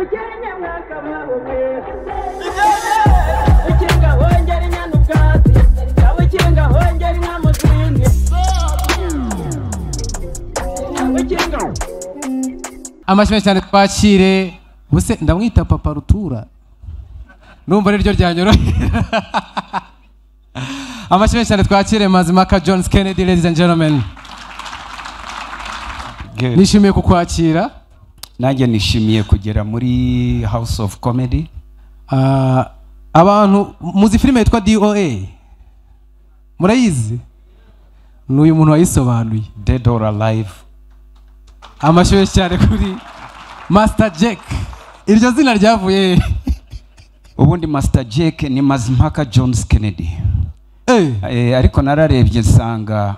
Umukenye mwakababwe Ukinga hongera inyana ubwatsi Ukinga hongera inka mu zindi Ukinga. Amashyi cyane twakire buse ndamwita Papa Rutura numva ari ryo ryanyorohera. Amashyi cyane twakire Mazimpaka Jones Kennedy, ladies and gentlemen. Nishimiye kukwakira. Nanjye nishimiye kugera muri House of Comedy. Abantu muzi filime yitwa DOA, murayizi? N'uyu muntu wayisobanuye, Dead or Alive. Amashyi cyane kuri Master Jack. Iryo zina ryavuye ubundi Master Jack ni Mazimpaka Jones Kennedy. Ariko nararebye nsanga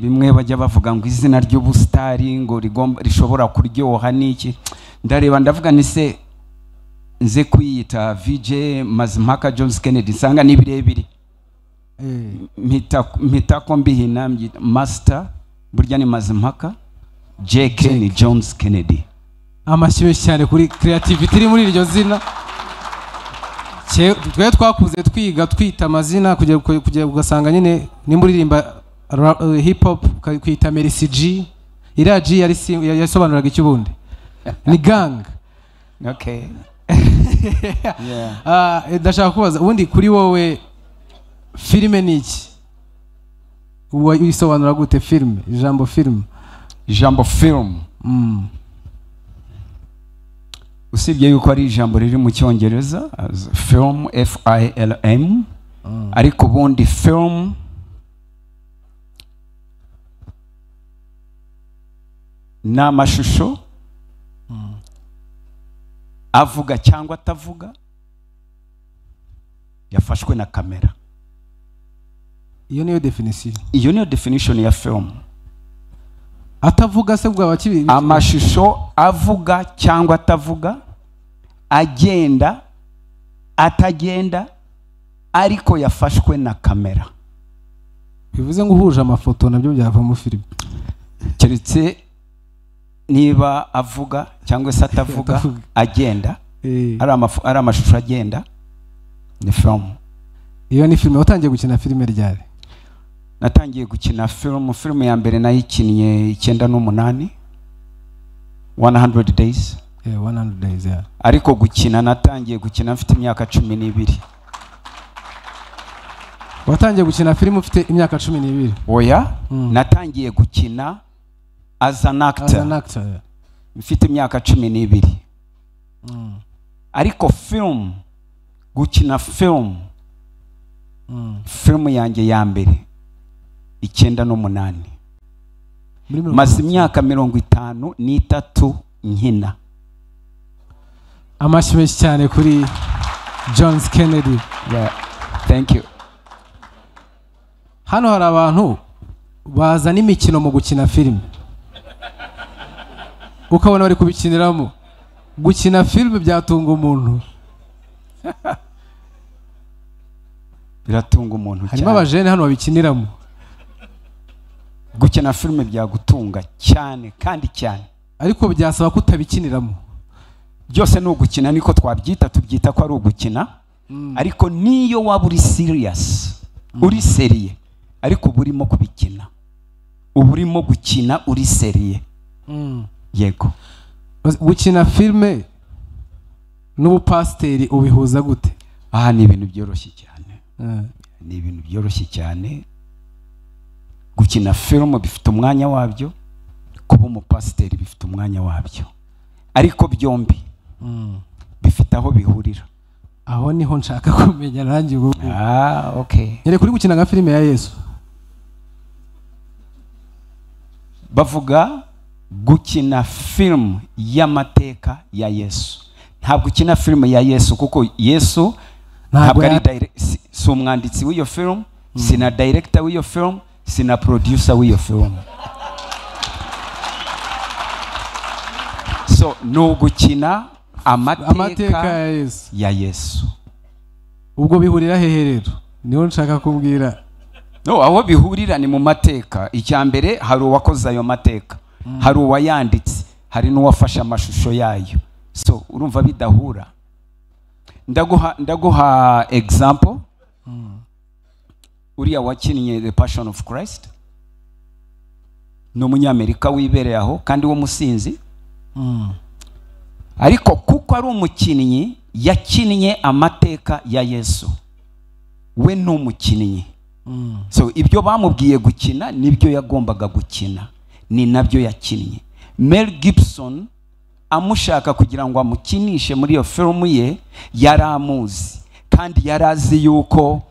bimwe bajya bavuga ngo izina ry'ubustari ngo rigomba rishobora kuryoha niki, ndareba ndavuga ni se nze kwiyita VJ Mazimpaka Jones Kennedy nsanga ni birebire. Mpita ko mbihina Master burya ni Mazimpaka, JK ni Jones Kennedy. Amashyi cyane kuri creativity iri muri iryo zina. Twe twakuze twiga twita amazina kugera ugasanga nyine nimba uririmba hip hop kwita Mercy G, iriya G yasobanuraga icyo ubundi ni gang. Okay. Yeah. Ndashaka kubaza ubundi kuri wowe filime ni iki? Uyisobanura gute filime? Ijambo film. Ijambo film. Usibye yuko ari ijambo riri mu Cyongereza film, F I L M, ariko ubundi film ni amashusho avuga cyangwa atavuga yafashwe na kamera. Iyo niyo definition. Iyo niyo definition ya film. Atavuga se bwa bakibi. Amashusho avuga cyangwa atavuga, agenda atagenda, ariko yafashwe na kamera. Bivuze ngo uhuje amafoto nabyo byava mu film. Keretse niba avuga cyangwa se atavuga, agenda, ari amashusho agenda, ni film. Iyo ni film. Watangiye gukina filime ryari? Natangiye gukina film, film ya mbere nayikinnye 98, 100 days. Yeah, 100 days, yeah. Ariko gukina natangiye gukina mfite imyaka 12. Watangiye gukina film ufite imyaka 12? Oya, natangiye gukina as an actor. As an actor, yeah. Mfite imyaka 12. Ariko film, gukina film, film yanjye ya mbere 98. Maze imyaka 53 nkina. Amashyi menshi cyane kuri Jones Kennedy. Yeah, thank you. Hano hari abantu bazana imikino mu gukina filime, ukabona bari kubikiniramo. Gukina filime byatunga umuntu. Biratunga umuntu cyane. Harimo abajene hano babikiniramo. Gukina filime byagutunga cyane kandi cyane, ariko byasaba kutabikiniramo. Byose ni ugukina, niko twabyita, tubyita ko ari ugukina. Ariko niyo waba uri serious, uri seriye, ariko uba urimo kubikina, uba urimo gukina uri seriye. Yego. Gukina filime n'ubupasiteri ubihuza gute? Aha ni ibintu byoroshye cyane. Ni ibintu byoroshye cyane. Gukina filime bifite umwanya wabyo, kuba umupasiteri bifite umwanya wabyo, ariko byombi bifite aho bihurira. Aho niho nshaka kumenya nanjye ubu. Okay. Nyere kuri gukina nka filime ya Yesu. Bavuga gukina film y'amateka ya Yesu. Ntabwo ukina film ya Yesu kuko Yesu ntabwo ari si umwanditsi w'iyo film, si na director w'iyo film, si na producer w'iyo film. So ni ugukina amateka ya Yesu. Ubwo bihurira hehe rero? Niho nshaka kumbwira. No, aho bihurira ni mu mateka. Icya mbere hari uwakoze ayo mateka, hari uwayanditse, hari n'uwafashe amashusho yayo. So urumva bidahura. Ndaguha example. Uriya wakinnye The Passion of Christ ni umunyamerika wibereye aho kandi w'umusinzi. Ariko kuko ari umukinnyi, yakinnye amateka ya Yesu. We ni umukinnyi. So ibyo bamubwiye gukina nibyo yagombaga gukina, ni nabyo yakinnye. Mel Gibson amushaka kugira ngo amukinishe muri iyo filmu ye, yaramuzi kandi yarazi yuko,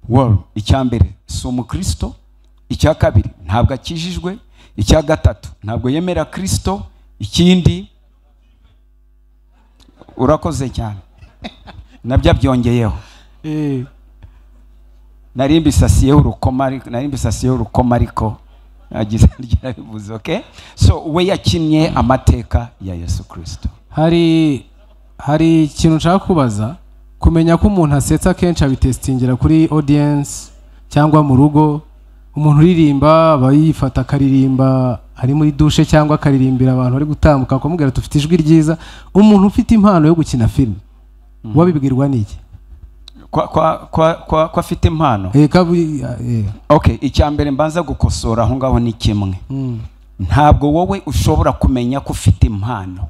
well, icya mbere si umukristo, icya kabiri ntabwo akijijwe, icya gatatu ntabwo yemera Kristo, ikindi urakoze cyane nabyo abyongeyeho. Nari mbisasiyeho urukoma ariko agize ryarabivuze. Okay, so we yakinnye amateka ya Yesu Kristo. Hari ikintu nshaka kubaza. Kumenya ko umuntu asetsa akenshi abitestingira kuri audience cyangwa mu rugo. Umuntu uririmba aba yifata akaririmba ari muri dushe cyangwa akaririmbira abantu bari gutambuka bakamubwira ati ufite ijwi ryiza. Umuntu ufite impano yo gukina filime wabibwirwa n'iki? Kwa afite impano? Okay, icya mbere mbanza gukosora aho ngaho ni kimwe. Ntabwo wowe ushobora kumenya ko ufite impano,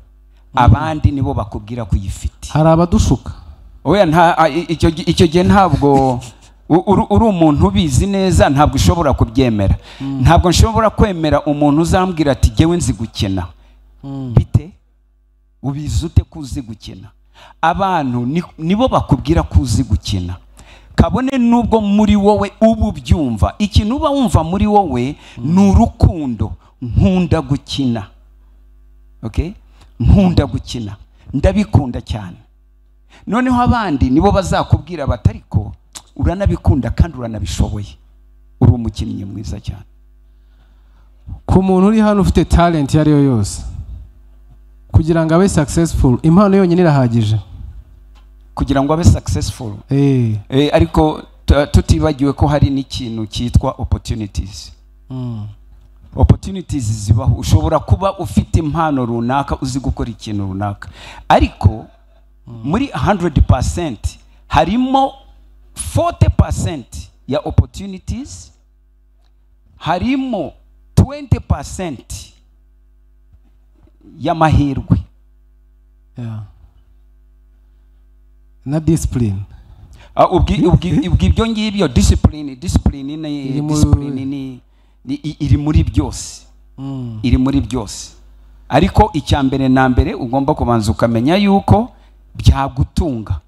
abandi nibo bakubwira ko uyifite. Hari abadushuka. Oya, nta icyo gihe ntabwo uri umuntu ubizi neza, ntabwo ushobora kubyemera. Ntabwo nshobora kwemera umuntu uzambwira ati jyewe nzi gukina. Bite? Ubizi ute ko uzi gukina? Abantu nibo bakubwira ko uzi gukina, kabone nubwo muri wowe uba ubyumva. Ikintu uba wumva muri wowe ni urukundo. Nkunda gukina, okay, nkunda gukina, ndabikunda cyane. Noneho abandi nibo bazakubwira batariko uranabikunda kandi uranabishoboye, uri umukinnyi mwiza cyane. Ku muntu uri hano ufite talent iyo ari yo yose, kugira ngo abe successful, impano yonyine irahagije kugira ngo abe successful? Ariko tutibagiwe ko hari n'ikintu cyitwa opportunities. Opportunities zibaho. Ushobora kuba ufite impano runaka, uzi gukora ikintu runaka, ariko muri 100% harimo 40% ya opportunities, harimo 20% y'amahirwe. Na discipline. Ubwo ibyo ngibyo, discipline ni iri muri byose, iri muri byose. Ariko icya mbere na mbere ugomba kubanza ukamenya yuko byagutunga.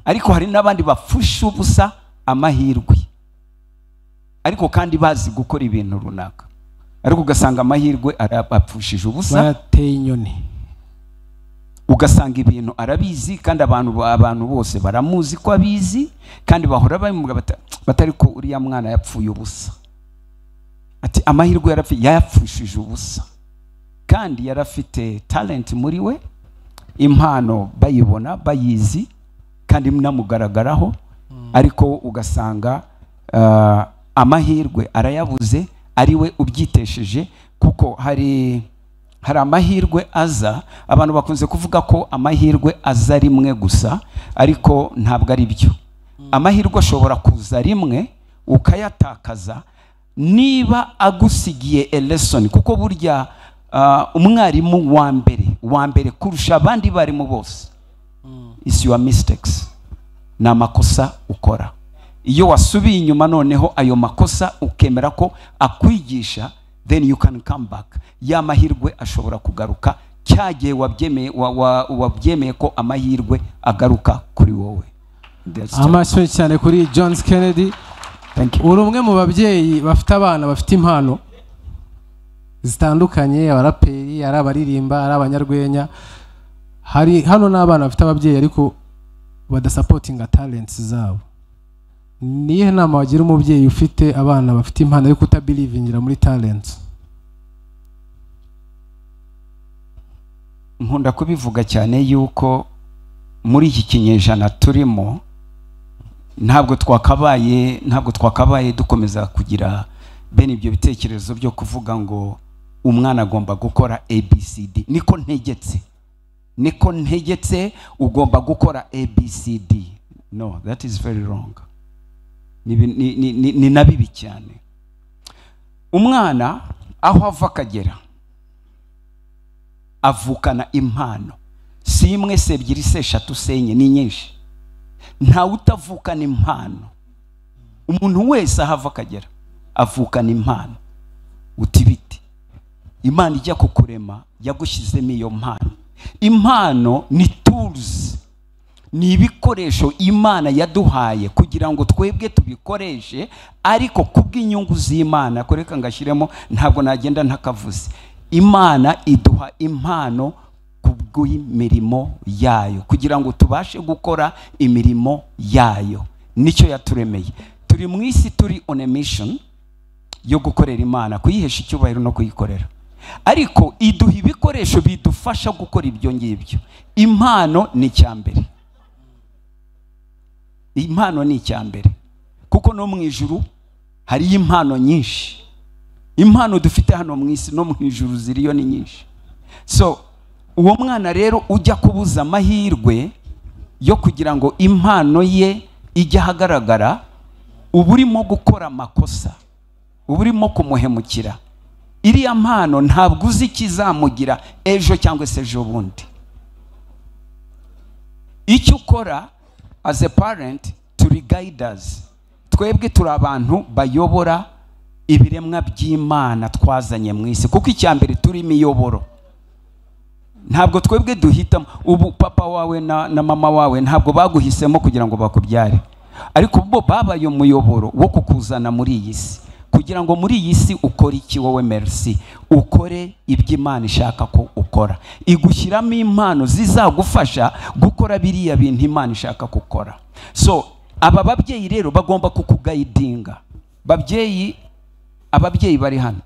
Ariko hari n'abandi bapfusha ubusa amahirwe, ariko kandi bazi gukora ibintu runaka, ariko ugasanga amahirwe arabapfushije ubusa. Bayateye inyoni. Ugasanga ibintu arabizi kandi abantu bose baramuzi ko abizi, kandi bahora babimuga batari ko uriya mwana yapfuye ubusa, ati amahirwe yarapfuye, yayapfushije ubusa, kandi yarafite talent muri we, impano bayibona bayizi kandi namugaragaraho, ariko ugasanga amahirwe arayabuze, ari we ubyitesheje. Kuko hari amahirwe aza, abantu bakunze kuvuga ko amahirwe aza rimwe gusa, ariko ntabwo ari byo. Amahirwe ashobora kuza rimwe ukayatakaza niba agusigiye a lesson, kuko burya umwarimu wa mbere kurusha abandi barimu bose is your mistakes, ni amakosa ukora. Iyo wasubiye inyuma noneho ayo makosa ukemera ko akwigisha, then you can come back. Ya mahirwe ashobora kugaruka cyagiye wabyemeye ko amahirwe agaruka kuri wowe. Amashyi cyane kuri John Kennedy. Thank you. Uri umwe mu babyeyi bafite abana bafite impano zitandukanye, abaraperi, ari abaririmba, ari abanyarwenya. Hari hano n'abana bafite ababyeyi ariko badasapotinga talents zabo. Niyihe nama wagira umubyeyi ufite abana bafite impano ariko utabelievingira muri talents? Nkunda kubivuga cyane yuko muri iki kinyejana turimo ntabwo twakabaye dukomeza kugira bene ibyo bitekerezo byo kuvuga ngo umwana agomba gukora ABCD, niko ntegetse. Niko ntegetse, ugomba gukora ABCD. No, that is very wrong. Ni na bibi cyane. Umwana aho ava akagera avukana impano, si imwe, si ebyiri, si eshatu, si enye, ni nyinshi. Ntawe utavukana impano. Umuntu wese aho ava akagera avukana impano. Uti biti Imana ijya kukurema yagushyizemo iyo mpano. Impano ni tools, ni ibikoresho Imana yaduhaye kugira ngo twebwe tubikoreshe, ariko kubw'inyungu z'Imana. Koreka ngashyiremo, ntabwo nagenda ntakavuze. Imana iduha impano kubw'imirimo yayo, kugira ngo tubashe gukora imirimo yayo. Nicyo yaturemeye. Turi mu isi, turi on a mission yo gukorera Imana, kuyihesha icyubahiro no kuyikorera. Ariko iduha ibikoresho bidufasha gukora ibyo ngibyo. Impano ni icyambere. Impano ni icyambere, kuko no mu ijuru hari impano nyinshi. Impano dufite hano mu isi no mu ijuru ziriyo ni nyinshi. So uwo mwana rero ujya kubuza amahirwe yo kugira ngo impano ye ijye ahagaragara, uba urimo gukora amakosa, uba urimo kumuhemukira. Iriya mpano ntabwo uzi ikizamugira ejo cyangwa se ejo bundi. Icyo ukora as a parent, turi guiders. Twebwe turi abantu bayobora ibiremwa by'Imana twazanye mu isi, kuko icya mbere turi imiyoboro. Ntabwo twebwe duhitamo. Ubu papa wawe na mama wawe ntabwo baguhisemo kugira ngo bakubyare, ariko bo babaye umuyoboro wo kukuzana muri iyi si, kugira ngo muri iyi si ukore iki wowe Merci? Ukore ibyo Imana ishaka ko ukora. Igushyiramo impano zizagufasha gukora biriya bintu Imana ishaka gukora. So aba babyeyi rero bagomba kukuguidinga. Babyeyi, ababyeyi bari hano,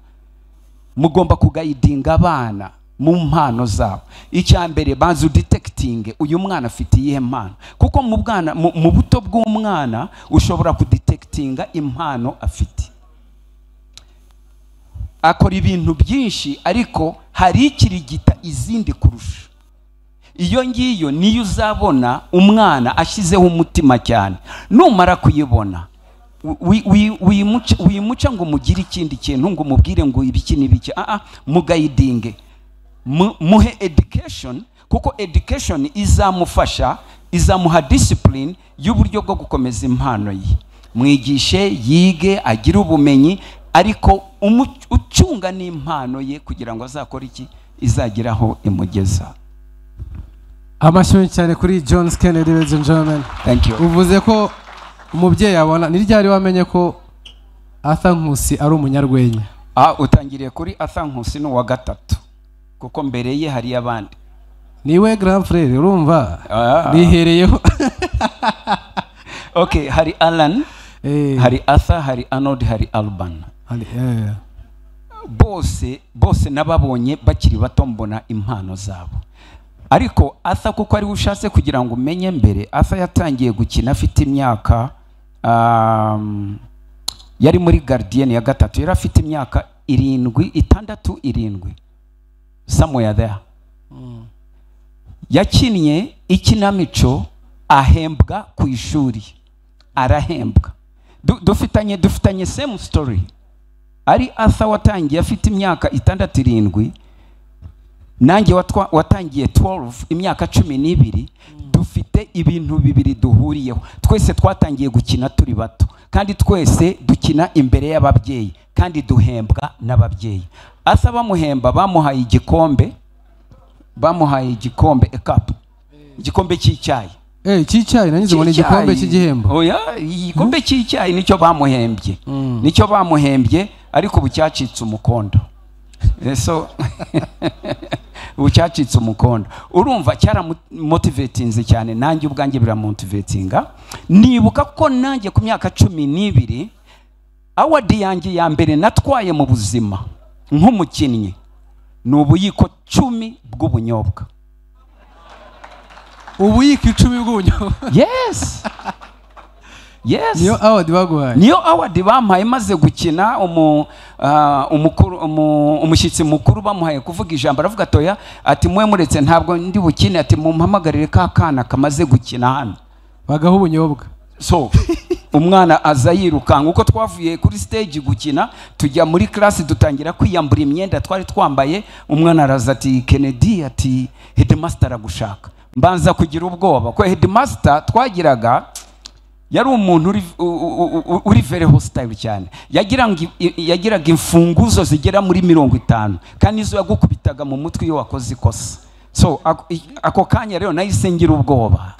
mugomba kuguidinga abana mu mpano zabo. Icya mbere, banza udetectinge uyu mwana afite iyihe mpano, kuko mu bwana, mu buto bw'umwana ushobora kudetectinga impano afite. Akora ibintu byinshi, ariko hari ikirigita izindi kurusha. Iyo ngiyo niyo uzabona umwana ashyizeho umutima cyane. Numara kuyibona, wimuca ngo umugire ikindi kintu, ngo umubwire ngo ibiki n'ibiki. Muguidinge, muhe education, kuko education izamufasha, izamuha discipline y'uburyo bwo gukomeza impano ye. Mwigishe yige, agire ubumenyi, ariko ucunga n'impano ye kugira ngo azakore iki izageraho imugeza. Amashyi cyane kuri Jones Kennedy, ladies and gentlemen. Thank you. Uvuze ko umubyeyi abona, ni ryari wamenye ko Arthur Nkusi ari umunyarwenya? Utangiriye kuri Arthur Nkusi ni uwa gatatu, kuko mbere ye hari abandi. Niwe grand frère, urumva nihereyeho. Okay, hari Alan, hari Arthur, hari Arnold, hari Alban. Bose nababonye bakiri bato, mbona impano zabo. Ariko Arthur, kuko ari ushatse kugira ngo umenye mbere, Arthur yatangiye gukina afite imyaka, yari muri gardienne ya gatatu, yari afite imyaka 7, 6, 7, somewhere there. Yakinnye ikinamico ahembwa ku ishuri, arahembwa. Dufitanye same story. Ari Arthur watangiye afite imyaka 6, 7, nanjye watangiye 12, imyaka 12. Dufite ibintu bibiri duhuriyeho. Twese twatangiye gukina turi bato, kandi twese dukina imbere y'ababyeyi, kandi duhembwa n'ababyeyi. Arthur bamuhemba, bamuhaye igikombe, bamuhaye igikombe, a cup, igikombe cy'icyayi. Cy'icyayi, nanyize ngo ni igikombe cy'igihembo. Oya, igikombe cy'icyayi nicyo bamuhembye. Nicyo bamuhembye, ariko ubu cyacitse umukondo. So ubu cyacitse umukondo. Urumva cyaramotivatinze cyane, nanjye ubwanjye biramotivatinga. Nibuka ko nanjye ku myaka 12, award yanjye ya mbere natwaye mu buzima nk'umukinnyi ni ubuyiko 10 bw'ubunyobwa. Ubuyiko 10 bw'ubunyobwa? Yes. Yes. Niyo award baguhaye? Niyo award bampaye maze gukina. Umushyitsi mukuru bamuhaye kuvuga ijambo, aravuga atoya, ati: "Mwe muretse, ntabwo ndi bukine," ati: "Mumpamagarire ka kana kamaze gukina hano." Bagaho ubunyobwa. So umwana aza yirukanka. Uko twavuye kuri stage gukina, tujya muri class, dutangira kwiyambura imyenda twari twambaye, umwana araza ati: "Kennedy," ati, "headmaster aragushaka." Mbanza kugira ubwoba ko headmaster twagiraga yari umuntu uri very hostile cyane. Yagiraga imfunguzo zigera muri 50, kandi izo yagukubitaga mu mutwe iyo wakoze ikosa. So ako kanya rero nahise ngira ubwoba,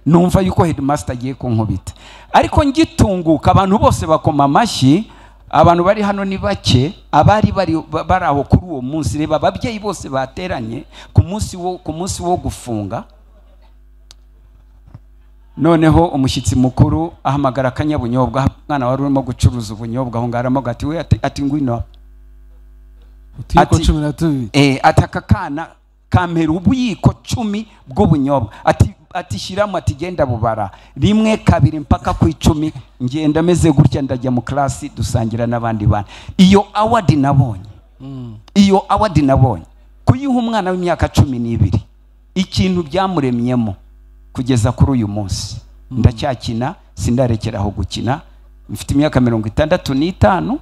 numva yuko headmaster agiye kunkubita. Ariko ngitunguka, abantu bose bakoma amashyi. Abantu bari hano ni bake, abari bari aho kuri uwo munsi. Reba ababyeyi bose bateranye ku munsi wo gufunga. Noneho umushyitsi mukuru ahamagara akanyabunyobwa, umwana wari urimo gucuruza ubunyobwa aho ngaho, aramuga ati: "We," ati: "ngwino." Utuyiko 12. Ati: "Aka kana kampera ubuyiko 10 bw'ubunyobwa." Ati: "Shyiramo." Ati: "Genda bubara rimwe, kabiri, mpaka ku 10." Ngenda meze gutya, ndajya mu class, dusangira n'abandi bana. Iyo award nabonye, iyo award nabonye, kuyiha umwana w'imyaka 12, ikintu byamuremyemo kugeza kuri uyu munsi ndacyakina, sindarekeraho gukina. Mfite imyaka 65.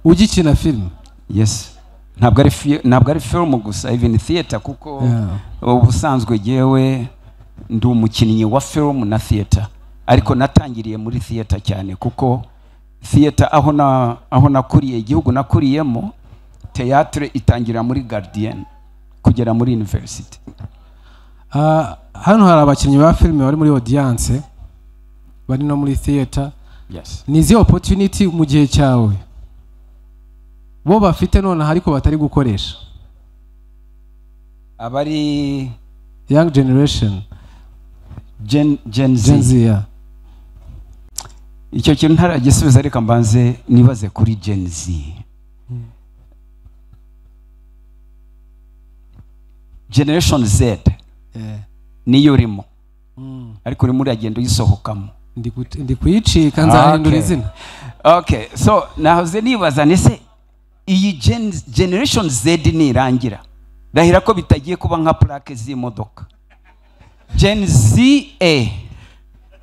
Ugikina filime? Yes, ntabwo ari film gusa, even theater, kuko ubusanzwe jyewe ndi umukinnyi wa film na theater, ariko natangiriye muri theater cyane, kuko theater aho nakuriye, igihugu nakuriyemo, theatre itangira muri gardienne kugera muri university. Ah, hano hari abakinnyi ba filime bari muri audience, bari no muri theater. Yes. Ni izihe opportunity mu gihe cyawe bo bafite nonaha ariko batari gukoresha? Abari young generation. Gen Z. Gen Z, yeah. Icyo kintu ntaragisubiza, reka mbanze nibaze kuri Gen Z. Generation Z niyo urimo, ariko urimo uragenda uyisohokamo. Ndi kuyicika, nzahindura izina. Okay, so nahoze nibaza nese iyi generation Z nirangira, ndahira ko bitagiye kuba nka plaque z'imodoka, Gen Z A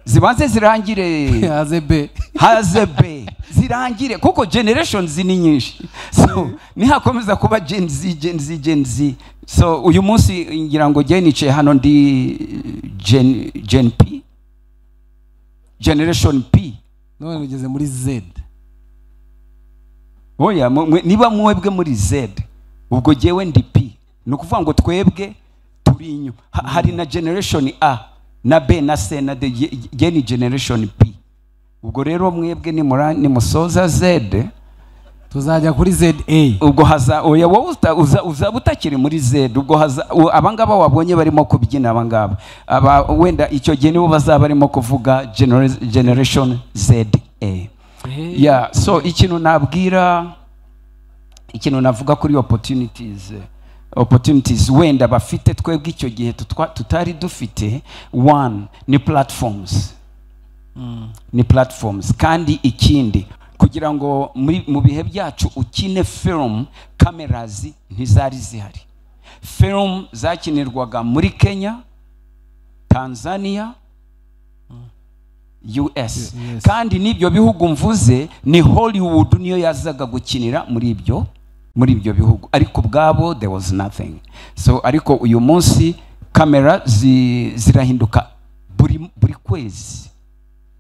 zibanze zirangire, haze B. Haze B, zirangire, kuko generation Z ni nyinshi. So nihakomeza kuba Gen Z, Gen Z, Gen Z. So uyu munsi ngira ngo jye nicaye hano ndi Gen P, generation P. None ugeze muri Z. Oya, niba mwebwe muri Z, ubwo jyewe ndi P. Ni ukuvuga ngo twebwe turi inyuma. Hari na generation A na B na C na D. Jye ni generation P. Ubwo rero mwebwe nimusoza Z, tuzajya kuri ZA. Ubwo haza, oya, wowe uzaba utakiri muri Z. Ubwo haza abangaba wabonye barimo kubyina, abangaba aba wenda icyo gihe nibo bazaba barimo kuvuga generation ZA. Yeah, so ikintu nabwira, ikintu navuga kuri opportunities wenda bafite twebwe icyo gihe tutari dufite, one ni platforms, ni platforms. Kandi ikindi, kugira ngo mu bihe byacu ukine film, cameras ntizari zihari. Film zakinirwaga muri Kenya, Tanzania, US. Kandi n'ibyo bihugu mvuze ni Hollywood niyo yazaga gukinira muri ibyo bihugu, ariko ubwabo there was nothing. So ariko uyu munsi kamera zirahinduka buri kwezi,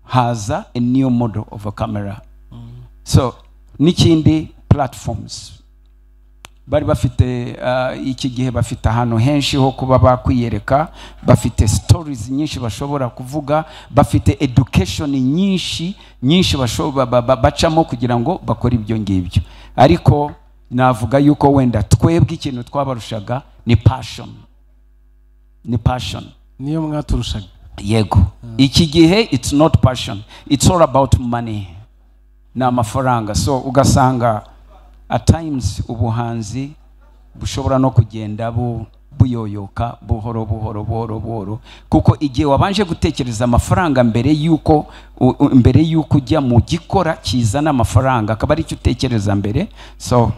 haza a new model of a camera. So n'ikindi, platforms bari bafite, iki gihe bafite ahantu henshi ho kuba bakwiyereka, bafite stories nyinshi bashobora kuvuga, bafite education nyinshi nyinshi bacamo kugira ngo bakore ibyo ngibyo. Ariko navuga yuko wenda twebwe ikintu twabarushaga ni passion, ni passion. Niyo mwaturushaga. Yego. Iki gihe it's not passion, it's all about money, ni amafaranga. So ugasanga at times ubuhanzi bushobora no kugenda bu buyoyoka buhoro buhoro buhoro buhoro, kuko igihe wabanje gutekereza amafaranga mbere yuko ujya mu gikora kizana amafaranga, akaba aricyo utekereza mbere, so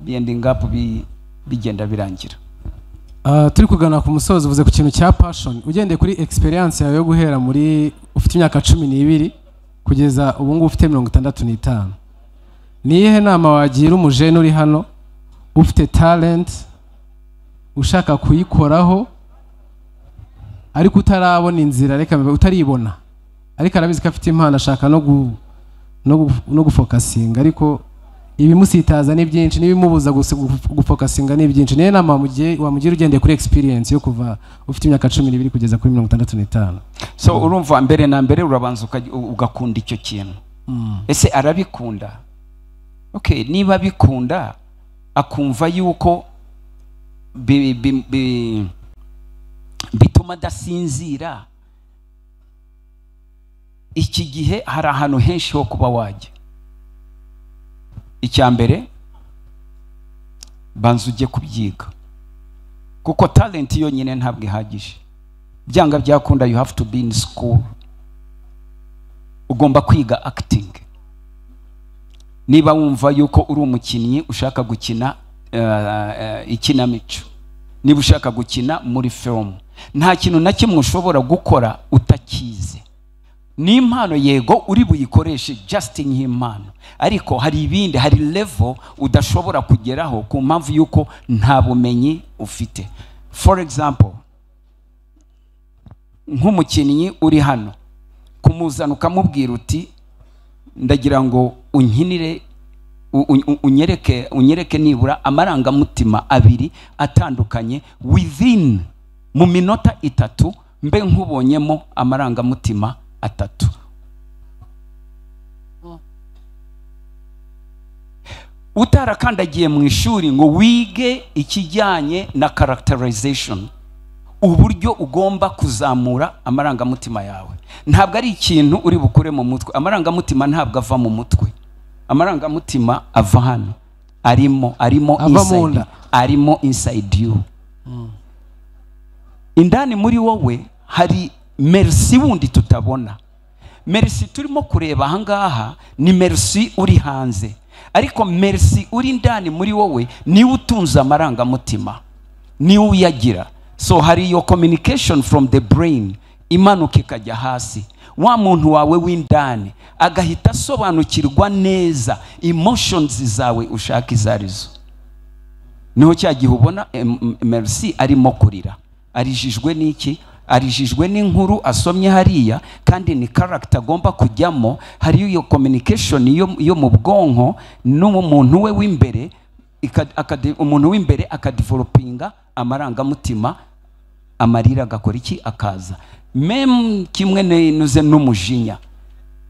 ending up bigenda birangira. Turi kugana ku musozo. Uvuze ku kintu cya passion. Ugendeye kuri experience yawe yo guhera muri ufite imyaka 12 kugeza ubu ngubu ufite 65, ni iyihe nama wagira umujene uri hano ufite talent, ushaka kuyikoraho ariko utarabona inzira, reka utaribona, ariko arabizi ko afite impano, ashaka no gufocusinga, ariko ibimusitaza ni byinshi n'ibimubuza gufocusinga ni byinshi? Niyo nama wamugira ugendeye kuri experience yo kuva ufite imyaka 12 kugeza kuri 65? So urumva, mbere na mbere urabanza ugakunda icyo kintu. Ese arabikunda? Okay, niba abikunda, akumva yuko bituma adasinzira, iki gihe hari ahantu henshi ho kuba wajya. Icya mbere, banza ujye kubyiga, kuko talent yonyine ntabwo ihagije. Byanga byakunda, you have to be in school. Ugomba kwiga acting niba wumva yuko uri umukinnyi, ushaka gukina ikinamico, niba ushaka gukina muri film. Nta kintu na kimwe ushobora gukora utakize. Ni impano, yego, uri buyikoreshe just nk'impano, ariko hari ibindi, hari level udashobora kugeraho ku mpamvu yuko nta bumenyi ufite. For example, nk'umukinnyi uri hano, kumuzana ukamubwira uti: "Ndagira ngo unkinire, unyereke nibura amarangamutima abiri atandukanye within mu minota 3, mbe nkubonyemo amarangamutima atatu." Utarakandagiye mu ishuri ngo wige ikijyanye na characterization, uburyo ugomba kuzamura amarangamutima yawe, ntabwo ari ikintu uri bukure mu mutwe. Amarangamutima ntabwo ava mu mutwe, amarangamutima ava hano, arimo Ava mu inside, nda. arimo inside you, indani muri wowe. Hari Merci wundi tutabona. Merci turimo kureba ahangaha ni Merci uri hanze, ariko Merci uri indani muri wowe niwe utunze amarangamutima, niwe uyagira. So hari iyo communication from the brain imanuka ikajya hasi, wa muntu wawe w'indani agahita asobanukirwa neza emotions zawe ushaka izo arizo. Niho cya gihe ubona Merci arimo kurira, arijijwe n'iki? Arijijwe n'inkuru asomye hariya, kandi ni character agomba kujyamo. Hariyo iyo communication yo mu bwonko n'umuntu we w'imbere, umuntu w'imbere akadevelopinga amarangamutima, amarira agakora iki? Akaza. Même kimwe nuze n'umujinya,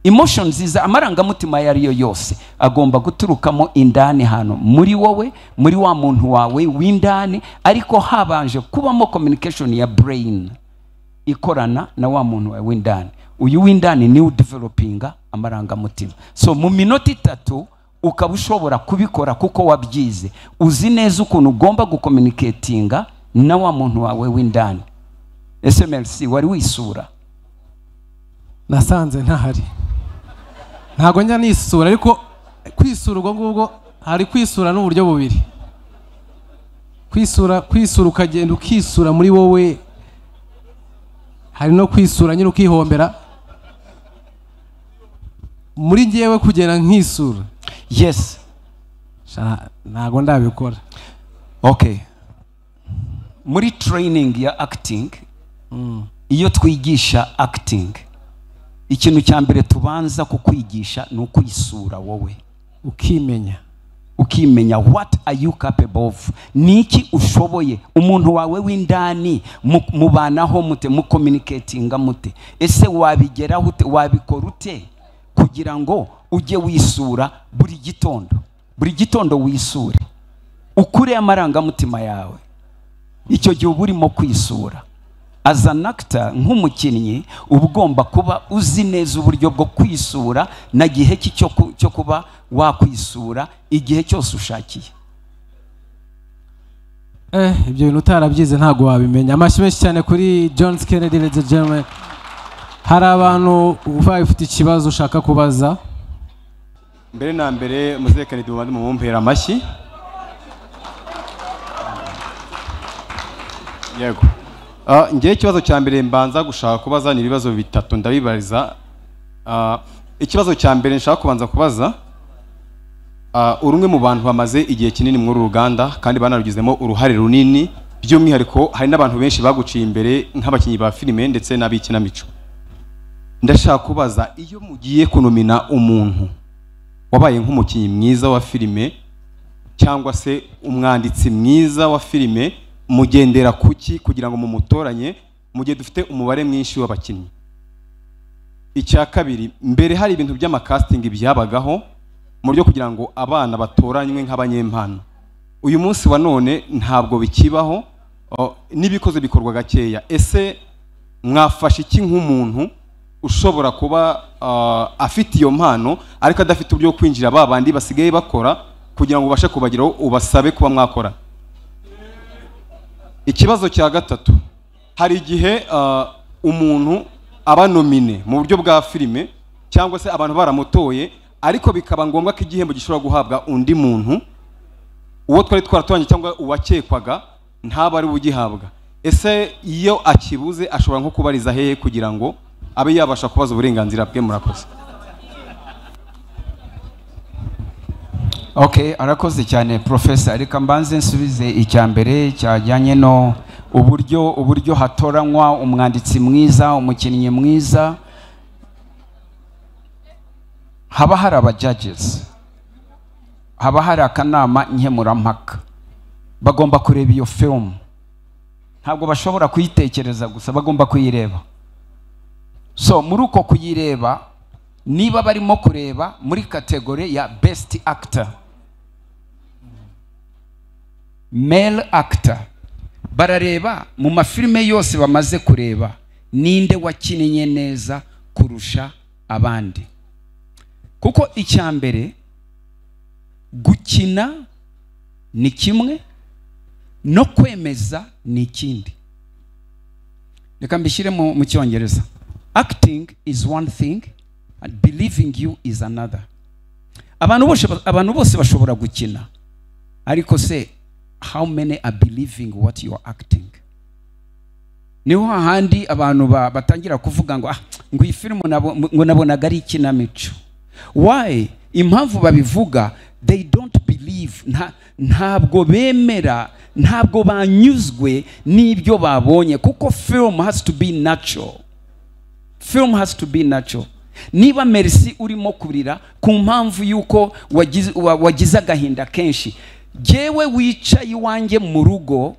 emotions ziza, amarangamutima ayo ariyo yose agomba guturukamo indani hano muri wowe, muri wa muntu wawe w'indani, ariko habanje kubamo communication ya brain ikorana na wa muntu wawe w'indani. Uyu w'indani niwe udevelopinga amarangamutima. So mu minota 3 ukaba ushobora kubikora kuko wabyize, uzi neza ukuntu ugomba gucommunicatinga na wa muntu wawe w'indani. Ese Merci, wari wisura? Nasanze ntahari. Ntabwo njya nisura, ariko kwisura ubwo ngubwo, hari kwisura n'uburyo bubiri: kwisura ukagenda ukisura muri wowe, hari no kwisura nyine ukihombera. Muri njyewe kugenda nkisura, sha, ntabwo ndabikora. Okay, muri training ya acting, iyo twigisha acting, ikintu cya mbere tubanza kukwigisha ni ukwisura wowe. Ukimenya. Ukimenya, what are you capable of? Ni iki ushoboye? Umuntu wawe w'indani mubanaho mute? Mucommunicatinga mute? Ese wabigeraho ute? Wabikora ute kugira ngo ujye wisura buri gitondo? Buri gitondo wisure, ukure amarangamutima yawe. Icyo gihe uba urimo kwisura as an actor. Nk'umukinnyi uba ugomba kuba uzi neza uburyo bwo kwisura na gihe ki cyo kuba wakwisura igihe cyose ushakiye. Ibyo bintu utarabyize ntabwo wabimenya. Amashyi menshi cyane kuri John Kennedy, ladies and gentlemen. Hari abantu ubaye ufite ikibazo ushaka kubaza. Mbere na mbere, muzehe Kennedy, mubanze mumumpera amashyi. Yego. Ngewe ikibazo cya mbere mbanza gushaka kubaza ni ibibazo bitatu, ndabibariza. Ikibazo cya mbere nshaka kubanza kubaza, uri umwe mu bantu bamaze igihe kinini muri uru ruganda kandi banarugizemo uruhare runini, by'umwihariko hari n'abantu benshi baguciye imbere nk'abakinnyi ba filime ndetse n'ab'ikinamico. Ndashaka kubaza, iyo mugiye kunomina umuntu wabaye nk'umukinnyi mwiza wa filime cyangwa se umwanditsi mwiza wa filime, mugendera kuki kugira ngo mumutoranye mu gihe dufite umubare mwinshi w'abakinnyi? Icya kabiri, mbere hari ibintu by'amacasting byabagaho mu buryo kugira ngo abana batoranywe nk'abanyempano. Uyu munsi wa none ntabwo bikibaho, n'ibikoze bikorwa gakeya. Ese mwafashe iki nk'umuntu ushobora kuba afite iyo mpano ariko adafite uburyo bwo kwinjira ba bandi basigaye bakora, kugira ngo ubashe kubageraho ubasabe kuba mwakora? Ikibazo cya gatatu, hari igihe umuntu aba nominé mu buryo bwa filime cyangwa se abantu baramutoye, ariko bikaba ngombwa ko igihembo gishobora guhabwa undi muntu, uwo twari twaratoranye cyangwa uwakekwaga ntaba ari ugihabwa. Ese iyo akibuze ashobora nko kubariza hehe kugira ngo abe yabasha kubaza uburenganzira bwe? Murakoze. Okay, arakoze cyane, professor. Reka mbanze nsubize icya mbere cyajyanye no uburyo hatoranywa umwanditsi mwiza, umukinnyi mwiza. Haba hari aba judges, haba hari akanama nkemurampaka, bagomba kureba iyo film. Ntabwo bashobora kuyitekereza gusa, bagomba kuyireba. So muri uko kuyireba, niba barimo kureba muri category ya best actor, male actor, barareba mu mafilime yose bamaze kureba ninde wakinnye neza kurusha abandi. Kuko icya mbere, gukina ni kimwe, no kwemeza ni ikindi. Reka mbishyire mu Cyongereza: acting is one thing and believing you is another. Abantu bose bashobora gukina, ariko se how many are believing what you are acting? Niho hahandi abantu batangira kuvuga ngo ah, ngo iyi filime ngo nabonaga ari ikinamico. Why? Impamvu babivuga, they don't believe. Ntabwo bemera, ntabwo banyuzwe n'ibyo babonye, kuko film has to be natural. Film has to be natural. Niba Merci urimo kurira ku mpamvu y'uko wagize agahinda kenshi, jyewe wicaye iwanjye mu rugo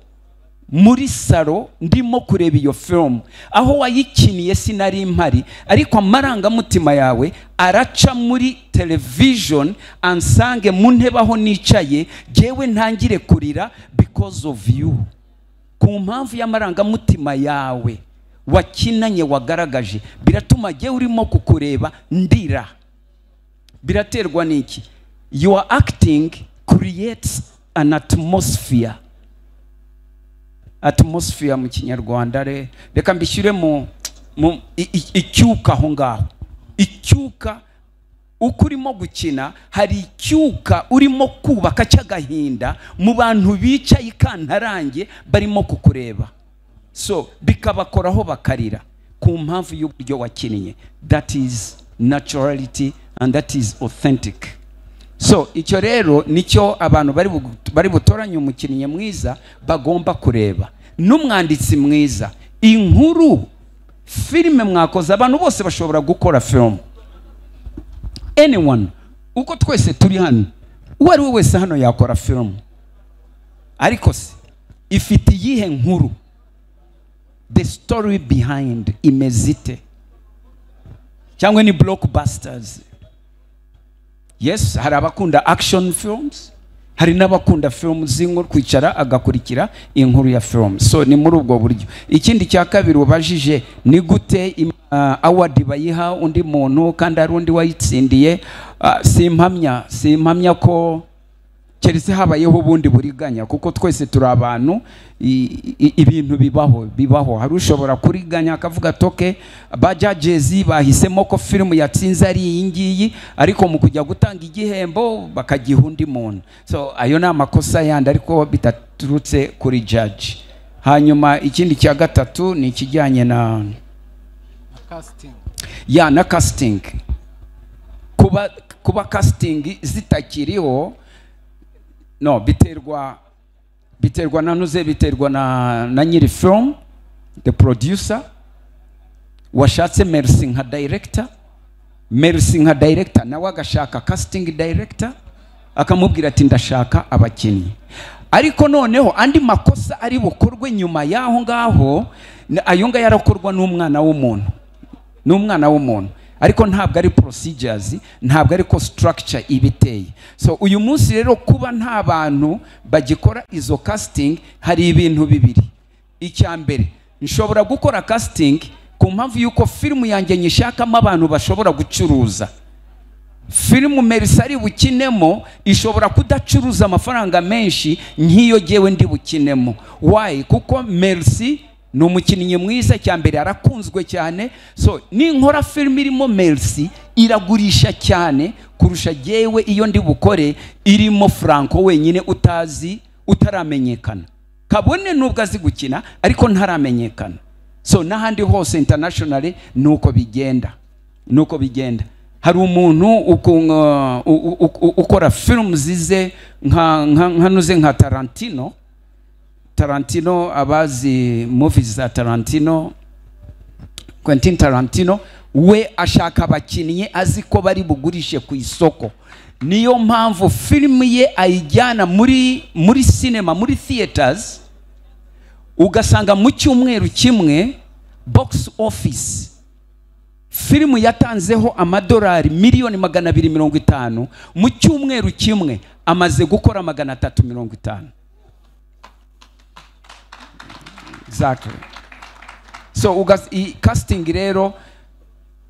muri salo ndimo kureba iyo film, aho wayikiniye sinari mpari, ariko amarangamutima yawe araca muri television ansange mu ntebe aho nicaye, jyewe ntangire kurira because of you, ku mpamvu y'amarangamutima yawe wakinanye, wagaragaje, biratuma jyewe urimo kukureba ndira. Biraterwa n'iki? Your acting creates an atmosphere. Atmosphere mu Kinyarwanda, reka mbishyire mu icyuka aho ngaho, icyuka. Uko urimo gukina, hari icyuka urimo kubaka cy'agahinda mu bantu bicaye ikantarange barimo kukureba, so bikabakoraho bakarira ku mpamvu y'uburyo wakinnye. That is naturality and that is authentic. So icyo rero nicyo abantu bari butoranye umukinnyi mwiza bagomba kureba, n'umwanditsi mwiza, inkuru filime mwakoze. Abantu bose bashobora gukora film, anyone. Uko twese turi hano, uwo ari we wese hano yakora film, ariko se ifite iyihe nkuru? The story behind imeze ite? Cyangwa ni blockbusters? Yes, hari abakunda action films, hari n'abakunda film z'inkuru, kwicara agakurikira inkuru ya film. So ni muri ubwo buryo. Ikindi cya kabiri ubajije ni gute award bayiha undi muntu kandi hari undi wayitsindiye? Simpamya ko Keretse habayeho ubundi buriganya, kuko twese turi abantu, ibintu bibaho. Hari ushobora kuriganya akavuga toke ba judges bahisemo ko film yatsinze ari iyi ngiyi, ariko mu kujya gutanga igihembo bakagiha undi muntu. So ayo ni amakosa yandi, ariko bitaturutse kuri judge. Hanyuma ikindi cya gatatu ni ikijyanye na casting. Ya, na casting. Kuba casting zitakiriho, no, biterwa na nuze, biterwa na nyiri film, the producer washatse Merci nka director, Merci nka director nawe agashaka casting director, akamubwira ati ndashaka abakinnyi. Ariko noneho andi makosa ari bukorwe nyuma y'aho ngaho, ayo ngayo yarakorwa n'umwana w'umuntu, n'umwana w'umuntu, ariko ntabwo ari procedures, ntabwo ari ko structure ibiteye. So uyu munsi rero kuba nta bantu bagikora izo casting, hari ibintu bibiri. Icya mbere, nshobora gukora casting ku mpamvu yuko film yanjye nyishakamo abantu bashobora gucuruza. Film Merci ari bukinemo ishobora kudacuruza amafaranga menshi nk'iyo jyewe ndi bukinemo. Why? Kuko Merci ni umukinnyi mwiza, cya mbere arakunzwe cyane. So ninkora film irimo Merci iragurisha cyane kurusha jyewe iyo ndi bukore irimo Franco wenyine utazi, utaramenyekana. Kabone nubwo azi gukina ariko ntaramenyekana. So n'ahandi hose internationally nuko bigenda, nuko bigenda. Hari umuntu ukora film zize nka nuze nka Tarantino. Tarantino, abazi movies za Tarantino, Quentin Tarantino, we ashaka abakinnyi azi ko bari bugurishe ku isoko. Niyo mpamvu film ye ayijyana muri cinema, muri theaters, ugasanga mu cyumweru kimwe box office film yatanzeho amadolari 250,000,000, mu cyumweru kimwe amaze gukora 350. Exactly. So casting rero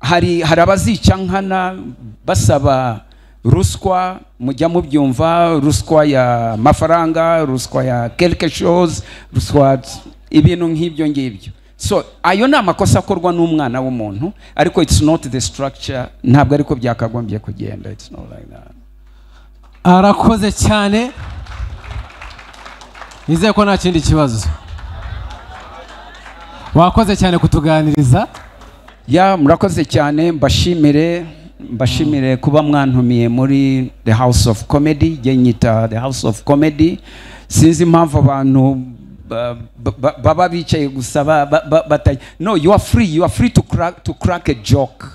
hari abazica nkana basaba ruswa, mujya mubyumva, ruswa ya mafaranga, ruswa ya quelque chose, ruswa ibintu nk'ibyo ngibyo. So ayo ni amakosa akorwa n'umwana w'umuntu, ariko it's not the structure, ntabwo ariko byakagombye kugenda. It's not like that. Arakoze cyane, nizeye ko nta kindi kibazo. Wakoze cyane kutuganiriza. Ya, murakoze cyane, mbashimire kuba mwantumiye muri The House of Comedy. Jye nyita The House of Comedy, sinzi impamvu abantu baba bicaye gusa bata. No, you are free, you are free to crack a joke.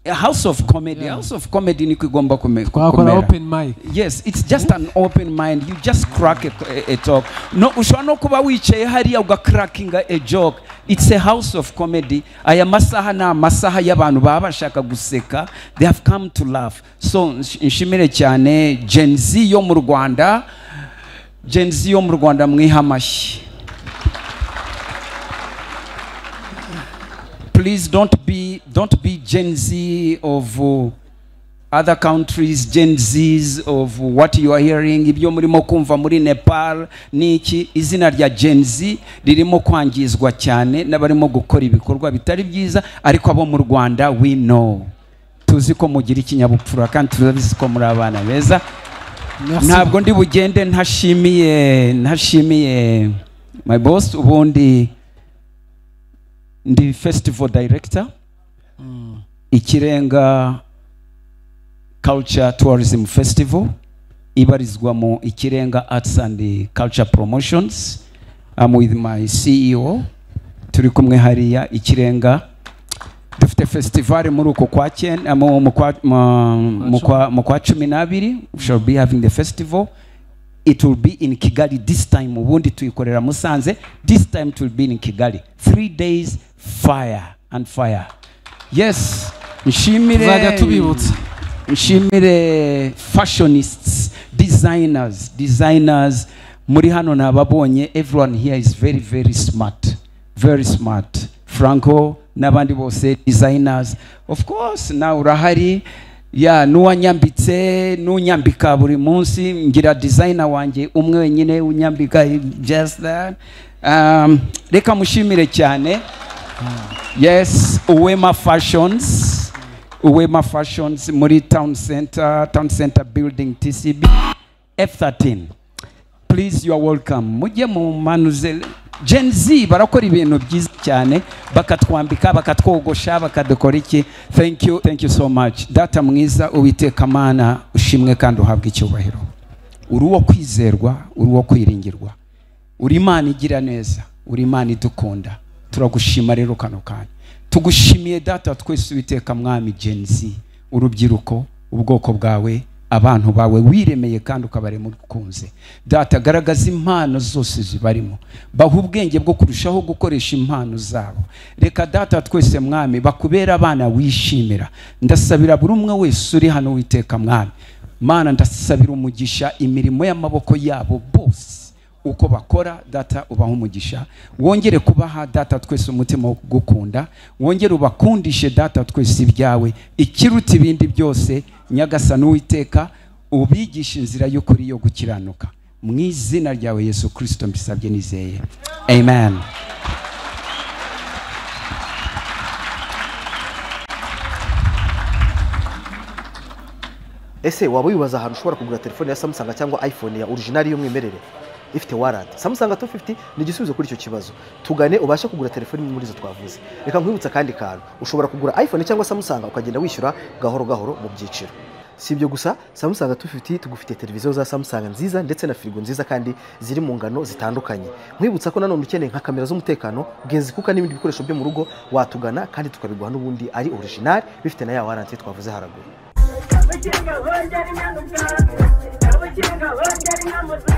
A house of comedy, yeah. House of comedy niko igomba kumera. Open mic. Yes, it's just an open mind. You just crack a talk. No, ushobora no kuba wicaye hariya ugacrackinga a joke. It's a house of comedy. Aya masaha na masaha y'abantu baba bashaka guseka. They have come to laugh. So nshimire cyane Gen Z yo mu Rwanda. Gen Z yo mu Rwanda mwiha amashyi. Please don't be Gen Z of other countries, Gen Zs of what you are hearing. Ibyo murimo kumva muri Nepal niki, izina rya Gen Z ririmo kwangizwa cyane n'abarimo gukora ibikorwa bitari byiza, ariko abo mu Rwanda we know, tuzi ko mugira ikinyabupfura kandi turabizi ko muri abana beza. Ntabwo ndi bugende ntashimiye my boss. Ubundi ndi festival director, Ikirenga Culture Tourism Festival ibarizwa mu Ikirenga Arts and Culture Promotions. I'm with my CEO, turi kumwe hariya Ikirenga. Dufite festival muri uko kwa cyenda, mu kwa 12, we shall be having the festival. It will be in Kigali this time. Ubundi tuyikorera Musanze, this time it will be in Kigali. 3 days fire and fire. Yes, nshimire tubibutsa, nshimire fashionists, designers muri hano nababonye. Everyone here is very very smart, very smart. Franco n'abandi bose designers, of course na urahari. Ya n'uwanyambitse, n'unyambika buri munsi, ngira designer wanjye umwe wenyine unyambika, just that. Reka mushimire cyane. Yes, Uwema Fashions, Uwema Fashions muri Town Center, Town Center Building, TCB F13. Please, you are welcome. Mujye mu manuze Gen Z barakora ibintu byiza cyane, bakatwambika, bakatwogosha, bakadukora iki. Thank you, thank you so much. Data mwiza, Uwiteka Mana, ushimwe kandi uhabwe icyubahiro. Uri uwo kwizerwa, uri uwo kwiringirwa, uri Imana igira neza, uri Imana idukunda. Turagushima rero kano kanya, tugushimiye Data twese, Uwiteka Mwami, Gen Z, urubyiruko, ubwoko bwawe, abantu bawe wiremeye kandi ukabarema ukunze. Data, garagaza impano zose zibarimo, baha ubwenge bwo kurushaho gukoresha impano zabo. Reka Data twese Mwami bakubera abana wishimira. Ndasabira buri umwe wese uri hano, Uwiteka Mwami Mana, ndasabira umugisha imirimo y'amaboko yabo bose uko bakora. Data, ubaha umugisha, wongere kubaha Data twese umutima wo kugukunda, wongere ubakundishe Data twese ibyawe. Ikiruta ibindi byose, Nyagasani Uwiteka, ubigisha inzira y'ukuri yo gukiranuka. Mu izina ryawe Yesu Kristo mbisabye nizeye, amen. Ese waba wibaza ahantu ushobora kugura telefone ya Samsung cyangwa iPhone ya original y'umwimerere ifite warranty? Samsung 250 ni igisubizo kuri icyo kibazo. Tugane ubashe kugura telefone imwe muri izo twavuze. Reka nkwibutsa kandi kantu: ushobora kugura iPhone cyangwa Samsung ukagenda wishyura gahoro gahoro mu byiciro. Si ibyo gusa, Samsung 250 tugufite televiziyo za Samsung nziza ndetse na firigo nziza kandi ziri mu ngano zitandukanye. Nkwibutsa ko nanone ukeneye nka kamera z'umutekano, gas cooker n'ibindi bikoresho byo mu rugo, watugana kandi tukabiguha n'ubundi ari original, bifite na ya warranty twavuze haraguru. Abakinga bongera inka mu bwatsi, abakinga bongera inka mu.